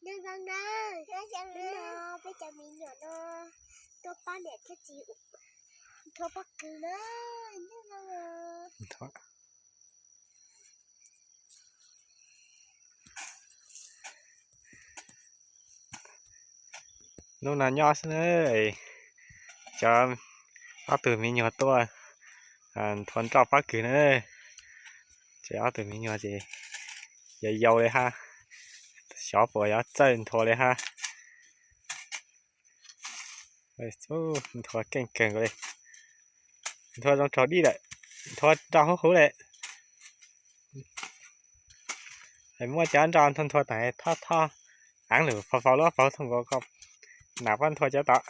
Nyob zoo na, hnub no peb cov me nyuam no tuaj pab niam thiab txiv Nthua pob kws na. Nyob zoo. Hnub no nyob xwb na, cov ob tug me nyuam tuaj Nthua nroj pob kws na. Ces ob tug me nyuam ces yog yau li hab, xyov puas yuav txawj Nthua li hab. Nthua keej kawg nkaus li. Nthua zoo tsaug dib lawm, Nthua nroj huv huv li. Muab cov nroj Nthua Nthua tag thoj thoj, aav lug faus faus lub paug thooj nkaus ko, nam pab Nthua cov tod.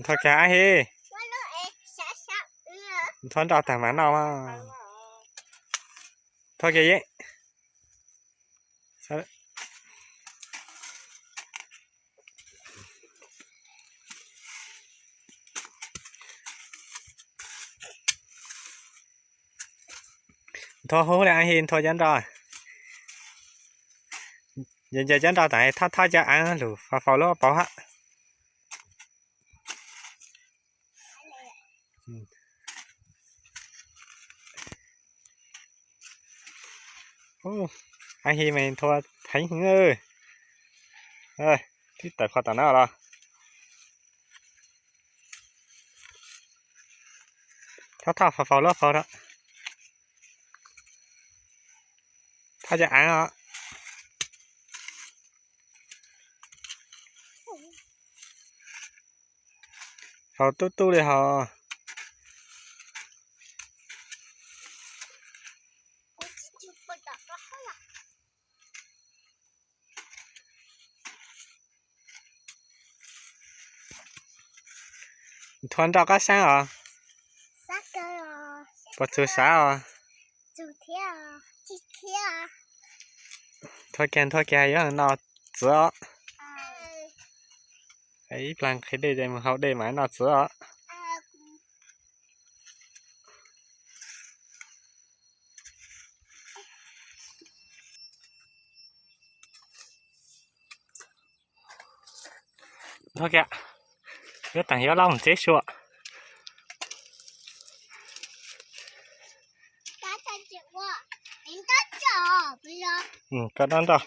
Nthua kiag Ab Hi. Nthua nroj tag mas noj. Nthua kiag Yeeb. Nthua huv li Ab Hi, Nthua cov nroj. Nce cov nroj tag thoj thoj cov aav lug faus faus lub paug hab. Ab Hi mas Nthua heev heev. Twb tawm qhov tom no los. Thoj thoj faus faus lub paug rau. Thoj cov aav os. Faus tub tub li hos. Nthua nroj qab xaab os. Puas txug xav os? Nthua kiag Nthua kiag yuav noj txiv os. Ib plag nqhis dej ces mus haus dej mas noj txiv os. Nthua kiag, yuav taag yuav lab moog tsev sua. Koj dob nroj.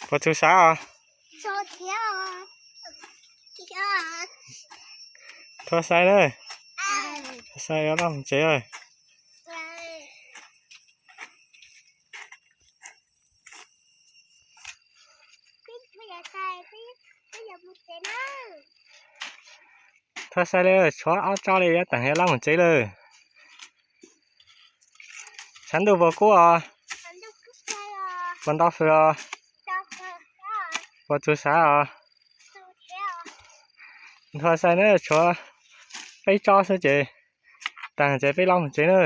Puas txug xav os? Nthua sai na. Sai yuav lab moog tsev. Nthua sai li, tshuav ob tsob li yuav taag yuav lab moog tsev lawm. Tshav ntuj puas kub os? Puas nto fwm os? Puas txug xav os? Nthua sai na, tshuav peb tsob xwb ces taag ces peb lab moog tsev na.